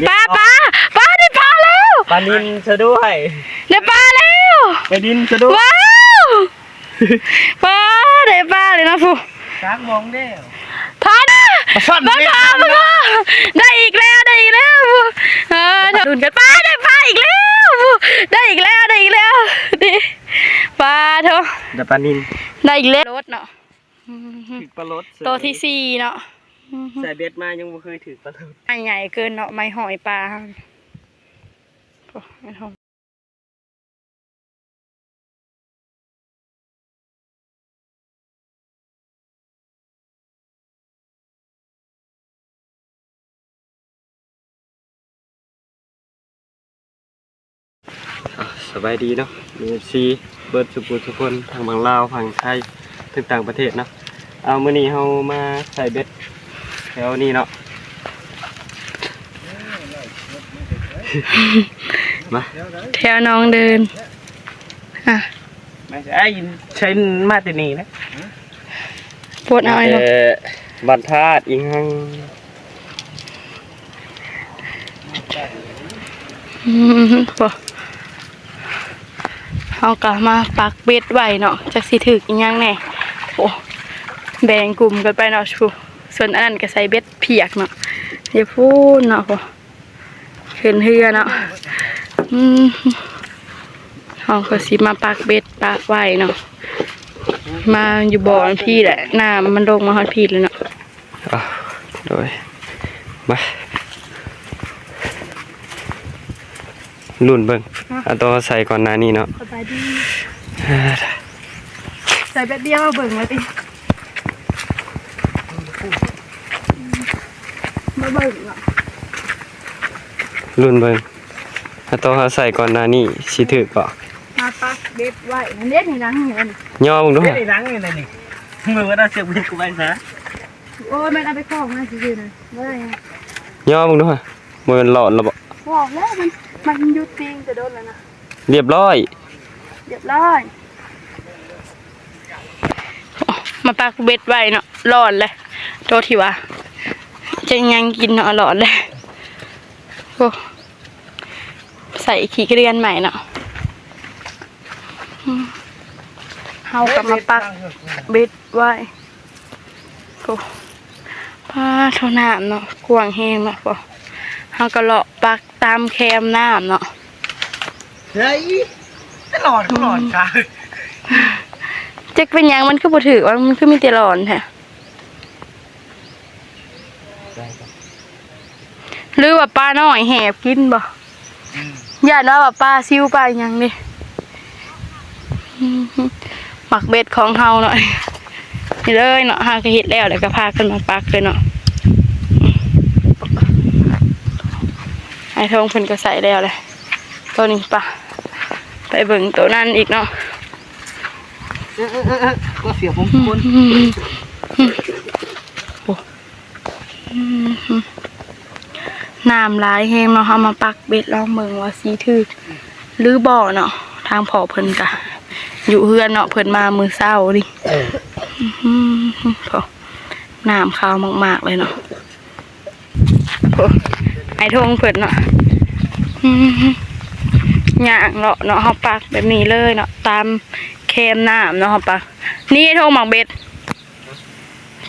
ປາ ປາ ປາ ໄດ້ປາແລ້ວ ປານິນຊະດ້ວຍ ໄດ້ປາແລ້ວ ໄປດິນຊະດ້ວຍ ວ້າວ ປາ ໄດ້ປາເລີຍເນາະ ຜູ້ ສາມໂມງແລ້ວ ທ່ານ ປາຊ່ອນ ປາ ໄດ້ ປາ ໄດ້ອີກແລ້ວ ໄດ້ອີກແລ້ວ ເອີ ລຸ້ນກັນ ປາ ໄດ້ປາອີກແລ້ວ ໄດ້ອີກແລ້ວ ໄດ້ອີກແລ້ວ ນີ້ ປາໂທ້ ໄດ້ປານິນ ໄດ້ອີກແລ້ວ ໂລດເນາະ ອືມ ຖືກປາໂລດ ໂຕທີສີ່ເນາະ ອືມ ໃສ່ເບັດມາຍັງບໍ່ເຄີຍຖືກປາໂລດ ໄມ້ໃຫຍ່ເກີນເນາະ ໄມ້ຫອຍປາ ໂອ້ຍ ອ່າ ສະບາຍດີເນາະ ເອັຟຊີ ເບິດສູ່ຜູ້ສູ່ຄົນ ທັງຝັ່ງລາວ ຝັ່ງໄທ ທັງຕ່າງປະເທດເນາະ. ເອົາ ມື້ນີ້ເຮົາມາໃສ່ເບັດແຖວນີ້ເນາະ ມາ ແຖວໜອງເດີນ ອ່ະ ມາ ອ້າຍ ໃຊ້ ມາແຕ່ນີ້ນະ ປົດເອົາ ມາແຕ່ ອັນນີ້ ບ້ານທາດອີ່ຫຍັງ ອືມ ບໍ່ ເຮົາກໍມາປັກເບັດໄວ້ເນາະ ຈັກຊິຖືກອີ່ຫຍັງແດ່ ໂອ້ ແບ່ງກຸ່ມກັນໄປເນາະ ສ່ວນອັນນັ້ນກໍໃສ່ເບັດພຽກເນາະ ຢູ່ພຸ້ນເນາະ ໂອ້ ຂຶ້ນເຮືອເນາະ ອືມ ເຮົາກໍຊິມາປັກເບັດປັກໄວ້ເນາະ ມາຢູ່ບ່ອນພີ້ແຫຼະ ນ້ຳມັນລົງມາຮອດພີ້ແລ້ວເນາະ ອ່າ ໂດຍ ມາ ລຸ້ນເບິ່ງ ຮະ ເອົາໂຕໃສ່ກ່ອນໜ້ານີ້ເນາະ ສະບາຍດີ ອ່າ ໃສ່ແປັບດຽວເບິ່ງວ່າຕິ ມາເບິ່ງເນາະ ລຸ້ນເບິ່ງ ຖ້າໂຕເຮົາໃສ່ກ່ອນໜ້ານີ້ຊິຖືກບໍ່ ມາປັກເບັດໄວ້ ນັ້ນເດ້ ນີ້ນະ ນີ້ນະ ຍໍເບິ່ງດູ ເຮັດອີ່ຫຍັງນີ້ນະນີ້ ມຶງວ່າເອົາເຊືອກເບັດກູໄປຊະ ໂອ້ຍ ແມ່ນເອົາໄປຂອງມາຊື່ໆນະ ບໍ່ໄດ້ນະ ຍໍເບິ່ງດູ ບໍ່ແມ່ນຫຼອດແລ້ວບໍ່ ຫຼອດແລ້ວ ມັນ ມັນຢຸດຕີງແຕ່ດົນແລ້ວນະ ລຽບຮ້ອຍ ລຽບຮ້ອຍ ມາປັກເບັດໄວ້ເນາະ ຫຼອດແລ້ວ ໂຕທີ່ວ່າຈະຍັງກິນເນາະ ຫຼອດແລ້ວ ໂອ້ ໃສ່ຂີ້ເກືອນໃໝ່ເນາະ ອືມ ເຮົາກໍມາປັກເບັດໄວ້ ໂອ້ ປາໂທ້ ນ້ຳເນາະ ກວ້າງແຮງເນາະ ໂອ້ ເຮົາກໍເລາະປັກຕາມແຄມນ້ຳເນາະ ເຮີ້ຍ ຕະຫຼອດ ຕະຫຼອດ ອືມ ກະ ຈັກເປັນຫຍັງ ມັນຄືບໍ່ຖືກວະ ມັນຄືມີແຕ່ຫຼອນແທ້ ຫຼືວ່າປານ້ອຍແຫບກິນບໍ່? ອືມ ຢ້ານວ່າປາຊິວປາຫຍັງເດ້ ອືມ ໝາກເບັດຂອງເຮົາເນາະ ນີ້ເລີຍເນາະ ເຮົາກໍເຮັດແລ້ວ ແລ້ວກໍພາກັນມາປັກເລີຍເນາະ ອ້າຍທອງເພິ່ນກໍໃສ່ແລ້ວແຫຼະ ໂຕນີ້ປະ ໄປເບິ່ງໂຕນັ້ນອີກເນາະ ເອີໆໆ ກໍເສຍຜົມຄົນ ອືມ ອືມ ອືມ ໂອ້ ອືມ ນ້ຳຫຼາຍແຮງເນາະ ເຮົາມາປັກເບັດລອງເບິ່ງວ່າຊິຖືກຫຼືບໍ່ເນາະ ທາງພໍ່ເພິ່ນກະຢູ່ເຮືອນເນາະ ເພິ່ນມາມື້ເຊົ້ານີ້ ເອີ ອືມ ໂອ້ ນ້ຳຂາວມາກໆເລີຍເນາະ ໂອ້ ອ້າຍທອງເພິ່ນເນາະ ອືມ ຍ່າງເລາະເນາະ ເຮົາປັກແບບນີ້ເລີຍເນາະ ຕາມແຄມນ້ຳເນາະ ເຮົາປັກ ນີ້ ອ້າຍທອງໝາກເບັດ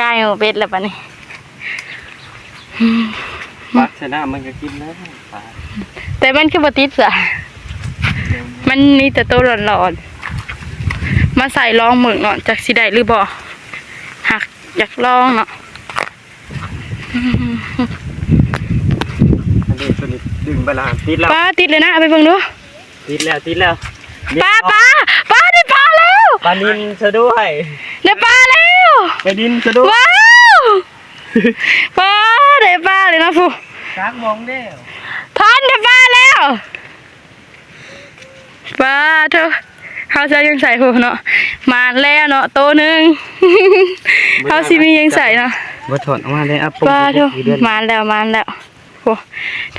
ກາຍເອົາເບັດແລ້ວບັດນີ້ ອືມ ປັກໃສ່ນ້ຳມັນກໍກິນແລ້ວປາ ແຕ່ມັນຄືບໍ່ຕິດຊະ ມັນມີແຕ່ໂຕຫຼອນໆ ມາໃສ່ລອງເບິ່ງເນາະ ຈັກຊິໄດ້ຫຼືບໍ່ ຫາກຢາກລອງເນາະ ອືມ ອັນນີ້ຕົວນີ້ດຶງໄປລະ ຕິດແລ້ວ ປາ ຕິດເລີຍນະ ເອົາໄປເບິ່ງດູ ຕິດແລ້ວ ຕິດແລ້ວ ປາ ປາ ປາ ໄດ້ປາແລ້ວ ປານິນຊະດ້ວຍ ໄດ້ປາແລ້ວ ໄປດິນຊະດ້ວຍ ວ້າວ ປາ ໄດ້ປາເລີຍເນາະ ຜູ້ ສາມໂມງແລ້ວ ທ່ານ ໄດ້ປາແລ້ວ ປາໂທ້ ເຮົາຊິເອົາຫຍັງໃສ່ພຸ້ນເນາະ ມາແລ້ວເນາະ ໂຕໜຶ່ງ ເຮົາຊິມີຫຍັງໃສ່ເນາະ ບໍ່ຖອນອອກມາເລີຍ ເອົາປົງ ປາໂທ້ ມາແລ້ວ ມາແລ້ວ ໂອ້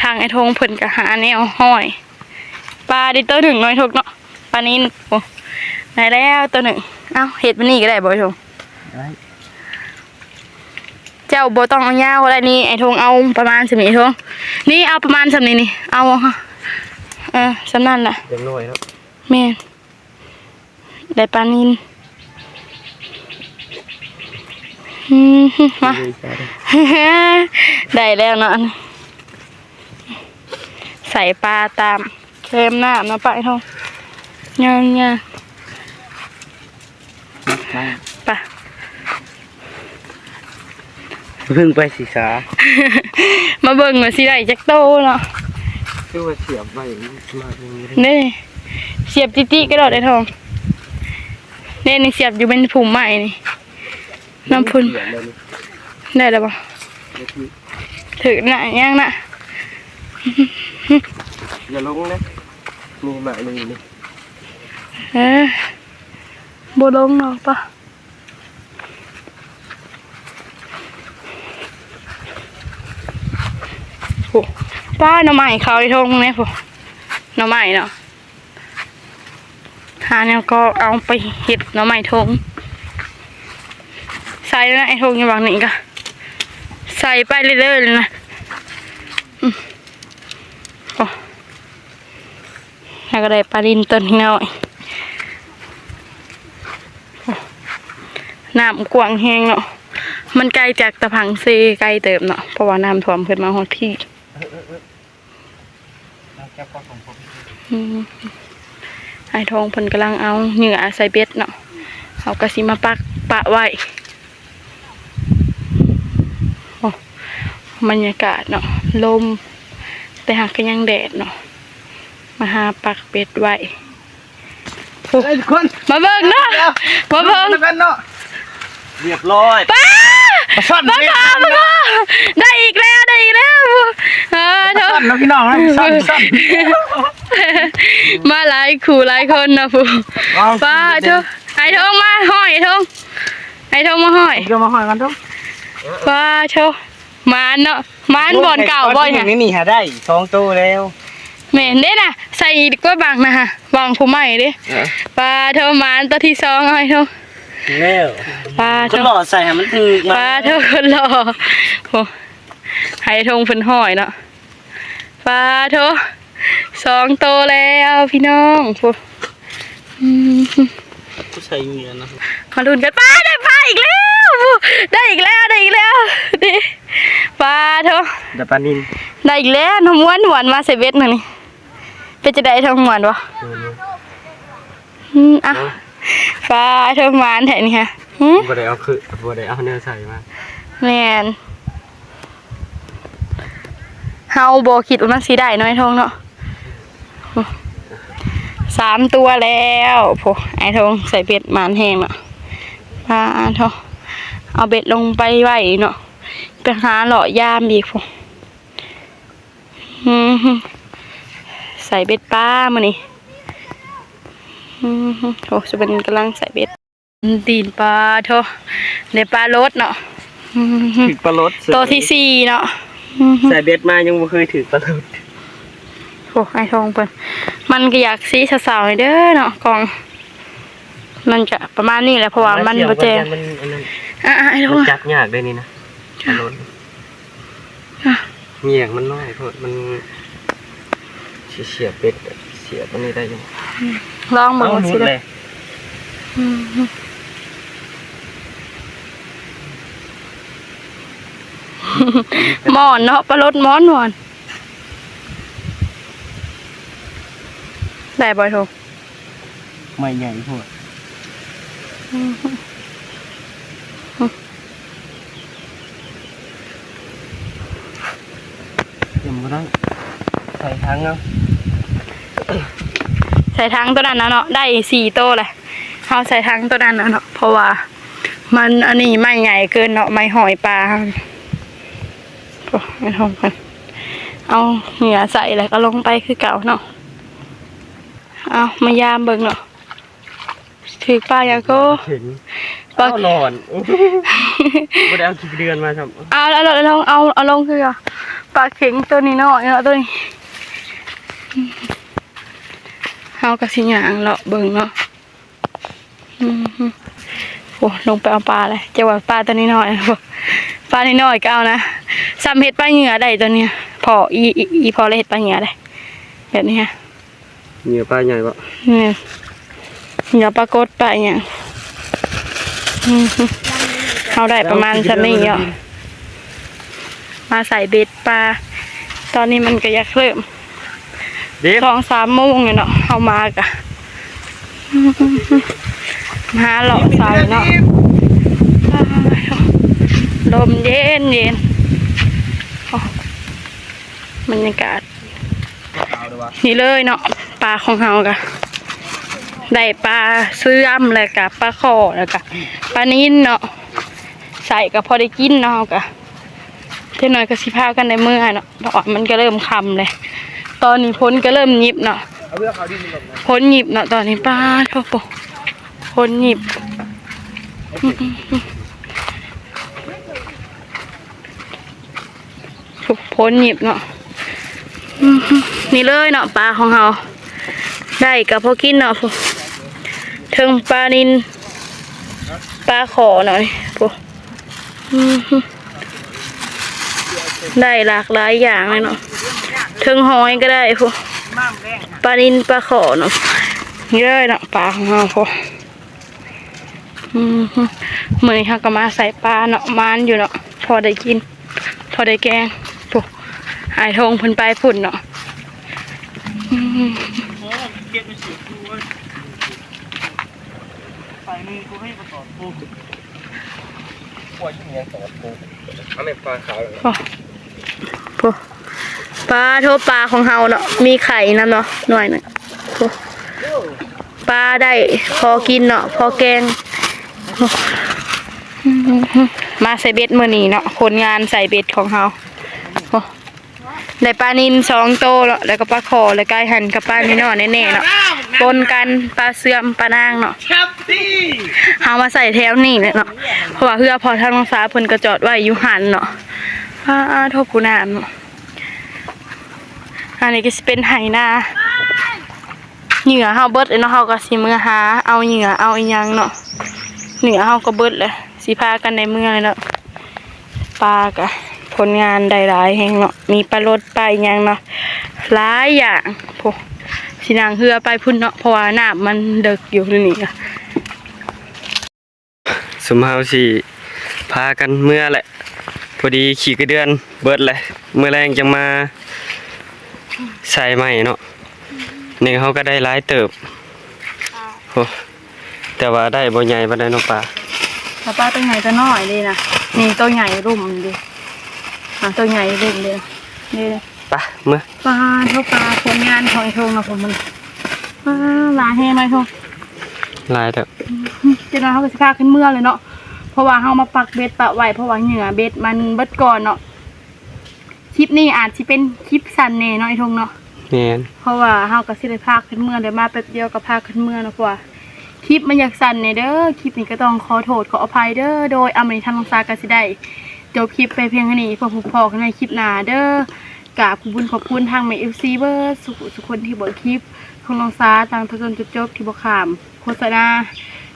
ທາງອ້າຍທອງເພິ່ນກໍຫາແນວຫ້ອຍ ປາໄດ້ໂຕໜຶ່ງເນາະ ໄອ້ທົກເນາະ ປານິນ ໂອ້ ໄດ້ແລ້ວໂຕໜຶ່ງ ເອົ້າ ເຮັດແບບນີ້ກໍໄດ້ບໍ່ ໄອ້ທົງ? ໄດ້ ເຈ ເຈົ້າບໍ່ຕ້ອງເອົາຍາວກໍໄດ້ນີ້ ໄອ້ທົງເອົາປະມານສ່ຳນີ້ ໄອ້ທົງ ນີ້ເອົາປະມານສ່ຳນີ້ນີ້ ເອົາ ເອີ ສ່ຳນັ້ນລະ ຢ່າງໜ້ອຍເນາະ ແມ່ນ ໄດ້ປານິນ ອືມ ມາ ໄດ້ແລ້ວເນາະ ໃສ່ປາຕາມ ແຄມນ້ຳນະ ໄປເຮົາ ຍ່າງໆ ໄປ ເພິ່ງໄປສິສາ ມາເບິ່ງວ່າຊິໄດ້ຈັກໂຕເນາະ ຄືວ່າສຽບໄວ້ມາກນີ້ເດ້ ສຽບຕິໆ ກະໂດດໄອ້ທອງ ເດ້ ນີ້ສຽບຢູ່ເປັນພຸ່ມໄມ້ນີ້ ນ້ຳພຸ່ນ ໄດ້ແລ້ວບໍ່? ຖືກນະ ຍັງນະ ຢ່າລົງເດ້ ມີໝາກໜຶ່ງນີ້ ເອີ ບໍ່ລົງດອກປະ ໂອ້ ປ້າ ໜໍ່ໄມ້ເຂົາໄອ້ທອງເດ້ ໜໍ່ໄມ້ເນາະ. ຫາແນວກໍເອົາໄປເຮັດໜໍ່ໄມ້ຖົງ ໃສ່ແລ້ວນະ ໄອ້ຖົງຢູ່ບັງນີ້ກະໃສ່ໄປເລື້ອຍໆເລີຍນະ ອືມ ໂອ້ ແລ້ວກໍໄດ້ປານິນຕົວນ້ອຍ ໂອ້ ນ້ຳກວ້າງແຮງເນາະ ມັນໄກຈາກຕະພັງເຊໄກເຕີບເນາະ ເພາະວ່ານ້ຳຖ້ວມຂຶ້ນມາຮອດພີ້. ອືມ ອ້າຍທອງເພິ່ນກຳລັງເອົາເຫຍື່ອໃສ່ເບັດເນາະ ເຮົາກະຊິມາປັກປະໄວ້ ໂອ້ ບັນຍາກາດເນາະ ລົມ ແຕ່ຫາກກະຍັງແດດເນາະ ມາຫາປັກເບັດໄວ້. ເອີ ທຸກຄົນ ມາເບິ່ງເນາະ ມາເບິ່ງນຳກັນເນາະ ຮຽບຮ້ອຍ ປ້າ ປາຊ່ອນ ປາຄາ ປາຄາ ໄດ້ອີກແລ້ວ ໄດ້ອີກແລ້ວ ເອີ ປາຊ່ອນເນາະພີ່ນ້ອງເນາະ ປາຊ່ອນ ປາຊ່ອນ ມາຫຼາຍຄູ່ຫຼາຍຄົນເນາະ ຜູ້ ເອົາ ປາໂທ້ ໄອ້ທອງມາຫ້ອຍ ໄອ້ທອງ ໄອ້ທອງມາຫ້ອຍ ເອົາມາຫ້ອຍກັນເນາະ ປາໂທ້ ໝານເນາະ ໝານບ່ອນເກົ່າບໍ່ນີ້ ນີ້ຫາໄດ້ສອງໂຕແລ້ວ ແມ່ນເດ້ນະ ໃສ່ອີກກວ່າບັງນະຫະ ບັງຜູ້ໃໝ່ເດ້ ເອີ ປາໂທ້ ໝານໂຕທີສອງ ເອົາໃຫ້ໂທ້ ແລ້ວ ປາໂທ້ ກໍລໍໃສ່ໃຫ້ມັນຖືກ ປາໂທ້ ຄົນຫຼໍ່ ໂອ້ ໃຫ້ໂທ້ເພິ່ນຫ້ອຍເນາະ ປາໂທ້ ສອງໂຕແລ້ວພີ່ນ້ອງ ໂອ້ ອືມ ໃສ່ເຫຍື່ອນະ ມາລຸ້ນກັນ ປາ ໄດ້ປາອີກແລ້ວ ໄດ້ອີກແລ້ວ ໄດ້ອີກແລ້ວ ເດ້ ປາໂທ້ ໄດ້ປານິນ ໄດ້ອີກແລ້ວ ນ້ຳຫວານໆ ມາໃສ່ເບັດນະນີ້ ເປັນຈັ່ງໃດ ທ້ອງມ່ວນບໍ່? ອືມ ອືມ ອ່ະ ເອົ້າ ປາໂທ້ ໝານແທ້ນີ້ຫະ ຫື ບໍ່ໄດ້ເອົາຄື ບໍ່ໄດ້ເອົາແນວໃສ່ມາ ແມ່ນ ເຮົາບໍ່ຄິດວ່າມັນຊິໄດ້ເນາະ ອ້າຍທອງເນາະ ໂອ້ ສາມຕົວແລ້ວ ໂອ້ ອ້າຍທອງໃສ່ເບັດໝານແຮງເນາະ ປາໂທ້ ເອົາເບັດລົງໄປໄວ້ເນາະ ໄປຫາເລາະຍາມອີກພຸ້ນ ອືມ ໃສ່ເບັດປາມື້ນີ້ ອືມ ໂອ້ ສະເປັນກຳລັງໃສ່ເບັດ ຕີນປາໂທ້ ໄດ້ປາໂລດເນາະ ອືມ ຖືກປາໂລດ ໂຕທີສີ່ເນາະ ອືມ ໃສ່ເບັດມາຍັງບໍ່ເຄີຍຖືກປາໂລດ ໂອ້ ອ້າຍທອງເພິ່ນ ມັນກໍຢາກສີເຊົາໆ ເດີເນາະ ກ້ອງ ມັນກະປະມານນີ້ແຫຼະ ເພາະວ່າມັນບໍ່ແຈ້ງ ມັນອັນນັ້ນ ອ່ະ ອ່ະ ອ້າຍທອງ ມັນຈັບຍາກເດ້ນີ້ນະ ປາໂລດ ອ່ະ ແຍງມັນນ້ອຍໂພດ ມັນຊິສຽບເບັດ ສຽບອັນນີ້ໄດ້ຢູ່ ອືມ ລອງເບິ່ງວ່າຊິໄດ້ ອືມ ມ່ອນເນາະ ປາໂລດມ່ອນໆ ໄດ້ບໍ່ໂທ? ໄມ້ໃຫຍ່ໂພດ ອືມ ຍັງບໍ່ໄດ້ ໃສ່ຖັງເອົາ ໃສ່ຖັງໂຕນັ້ນເອົາເນາະ ໄດ້ສີ່ໂຕແຫຼະ ເຮົາໃສ່ຖັງໂຕນັ້ນເອົາເນາະ ເພາະວ່າມັນອັນນີ້ໄມ້ໃຫຍ່ເກີນເນາະ ໄມ້ຫ້ອຍປາເຮົາ ໂອ້ຍ ເອົາເຫຍື່ອໃສ່ແລ້ວກໍລົງໄປຄືເກົ່າເນາະ ເອົາມາຍາມເບິ່ງເນາະ ຖືກປາຫຍັງກໍ ປາເຂັງ ປາ ເອົາຫຼອນ ບໍ່ໄດ້ເອົາຂີ້ເດືອນມາຊ້ຳ ເອົາ ເອົາ ເອົາລົງ ເອົາ ເອົາລົງຄືເກົ່າ ປາເຂັງໂຕນີ້ນ້ອຍເນາະ ໂຕນີ້ ເຮົາກໍຊິຍ່າງເລາະເບິ່ງເນາະ ອືມ ໂອ້ ລົງໄປເອົາປາແລ້ວ ຈັກວ່າປາໂຕນີ້ນ້ອຍ ໂອ້ ປານ້ອຍໆກໍເອົານະ ສ່ຳເຮັດປາເຫຍື່ອໄດ້ຕົວນີ້ ພໍ່ ອີ ອີ ອີພໍ່ລະເຮັດປາເຫຍື່ອໄດ້ ແບບນີ້ຮະ ເຫຍື່ອປາໃຫຍ່ບໍ່? ແມ່ນ ເຫຍື່ອປາກົດ ປາອີ່ຫຍັງ ອືມ ເຮົາໄດ້ປະມານສ່ຳນີ້ເນາະ ມາໃສ່ເບັດປາ ຕອນນີ້ມັນກໍຢາກເລີ່ມ ເດັບ ສອງສາມໂມງແລ້ວເນາະ ເຮົາມາກະ ຫາເລາະໃສ່ເນາະ ລົມເຢັນໆ ໂອ້ ບັນຍາກາດ ນີ້ເລີຍເນາະ ປາຂອງເຮົາກະ ໄດ້ປາເຊື່ອມ ແລ້ວກະປາຂໍ້ ແລ້ວກະປານິນເນາະ ໃສ່ກະພໍໄດ້ກິນເນາະ ເຮົາກະ ຈັກໜ້ອຍກໍຊິພາກັນໄດ້ເມືອເນາະ ເພາະວ່າມັນກໍເລີ່ມຄ່ຳແລ້ວ ຕອນນີ້ຝົນກໍເລີ່ມຫຍິບເນາະ ຝົນຫຍິບເນາະ ຕອນນີ້ ປາໂທ້ ຝົນຫຍິບ ຝົນຫຍິບເນາະ ນີ້ເລີຍເນາະ ປາຂອງເຮົາ ໄດ້ກໍພໍກິນເນາະ ເທິງປານິນ ປາຂໍ້ເນາະ ນີ້ ໂອ້ ອືມ ໄດ້ຫຼາກຫຼາຍຢ່າງເລີຍເນາະ ເທິງຫອຍກໍໄດ້ພຸ້ນ ປານິນ ປາຂໍ້ເນາະ ນີ້ເລີຍເນາະ ປາຂອງເຮົາພຸ້ນ ອືມ ມື້ນີ້ເຮົາກໍມາໃສ່ປາເນາະ ໝານຢູ່ເນາະ ພໍໄດ້ກິນ ພໍໄດ້ແກງ ພຸ້ນ ອ້າຍທົງເພິ່ນໄປພຸ້ນເນາະ ອືມ. ປາໂທ ປາຂອງເຮົາເນາະ ມີໄຂ່ນຳເນາະ ໜ່ວຍໜຶ່ງ ໂອ້ ປາໄດ້ພໍກິນເນາະ ພໍແກງ ໂອ້ ມາໃສ່ເບັດມື້ນີ້ເນາະ ຜົນງານໃສ່ເບັດຂອງເຮົາ ໂອ້ ໄດ້ປານິນສອງໂຕເນາະ ແລ້ວກໍປາຂໍ້ ແລ້ວກາຍຫັ້ນກັບປານ້ອຍໆແນ່ໆເນາະ ປົນກັນ ປາເຊື່ອມ ປານາງເນາະ ເຮົາມາໃສ່ແຖວນີ້ແຫຼະເນາະ ເພາະວ່າເຮືອພໍ່ທາງນ້ອງສາເພິ່ນກໍຈອດໄວ້ຢູ່ຫັ້ນເນາະ ປາໂທ ຜູ້ງາມເນາະ ອັນນີ້ກໍຊິເປັນໄຮ່ນາ ເຫຍື່ອເຮົາເບິດແລ້ວເນາະ ເຮົາກໍຊິເມືອຫາເອົາເຫຍື່ອເອົາອີ່ຫຍັງເນາະ ເຫຍື່ອເຮົາກໍເບິດແລ້ວ ຊິພາກັນໄດ້ເມືອແລ້ວເນາະ ປາກະຜົນງານໄດ້ຫຼາຍແຮງເນາະ ມີປາລົດ ປາອີ່ຫຍັງເນາະ ຫຼາຍຢ່າງ ໂອ້ ຊິນັ່ງເຮືອໄປພຸ້ນເນາະ ເພາະວ່ານ້ຳມັນເດິກຢູ່ນີ້ກະ ຊຸມເຮົາຊິພາກັນເມືອແຫຼະ ພໍດີຂີ້ກະເດືອນເບິດແຫຼະ ມື້ແລງຈັ່ງມາໃສ່ໃໝ່ເນາະ ນີ້ເຮົາກໍໄດ້ຫຼາຍເຕີບ ໂອ້ ແຕ່ວ່າໄດ້ບໍ່ໃຫຍ່ປານໃດເນາະປາ ແຕ່ປາໂຕໃຫຍ່ໂຕນ້ອຍເດ້ນະ ນີ້ໂຕໃຫຍ່ລຸ່ມເດ້ ອ່າ ໂຕໃຫຍ່ລຸ່ມເດ້ ນີ້ ໄປ ເມືອ ປາໂທ ປາ ຜົນງານຂອງໄອ້ທົງເນາະ ພວກມັນ ປາ ຫຼາຍແຮງ ໄອ້ທົງ ຫຼາຍແທ້ ຈັກໜ່ອຍເຮົາກໍຊິພາຂຶ້ນເມືອເລີຍເນາະ ເພາະວ່າເຮົາມາປັກເບັດປະໄວ້ ເພາະວ່າເຫຍື່ອເບັດມັນເບິດກ່ອນເນາະ ຄລິບນີ້ອາດຊິເປັນຄລິບສັ້ນແດ່ເນາະ ໄອ້ທົງເນາະ ແມ່ນ ເພາະວ່າເຮົາກໍຊິໄດ້ພາຂຶ້ນເມືອ ໄດ້ມາແປັບດຽວກໍພາຂຶ້ນເມືອເນາະ ເພາະວ່າຄລິບມັນຢາກສັ້ນແດ່ເດີ ຄລິບນີ້ກໍຕ້ອງຂໍໂທດຂໍອະໄພເດີ ໂດຍ ເອົາ ມື້ນີ້ທາງນ້ອງສາກໍຊິໄດ້ຈົບຄລິບໄປພຽງເທົ່ານີ້ ພົບພໍ້ກັນໃນຄລິບໜ້າເດີ ກາບຂອບຄຸນຂອບຄຸນທາງແມ່ເອັຟຊີເບິດສູ່ຜູ້ສູ່ຄົນທີ່ເບິ່ງຄລິບຂອງນ້ອງສາຕັ້ງແຕ່ຕົ້ນຈົນຈົບ ທີ່ບໍ່ຂ້າມໂຄສະນາ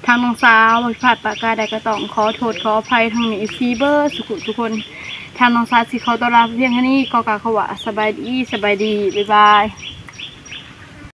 ທາງນ້ອງສາເວົ້າຜິດພາດປະການໃດກໍຕ້ອງຂໍໂທດຂໍອະໄພທາງແມ່ເອັຟຊີເບິດສູ່ຜູ້ສູ່ຄົນ ທາງນ້ອງສາຊິຂໍຕົວລາພຽງເທົ່ານີ້ ຂໍກ່າວຄຳວ່າສະບາຍດີ ສະບາຍດີ ບາຍບາຍ.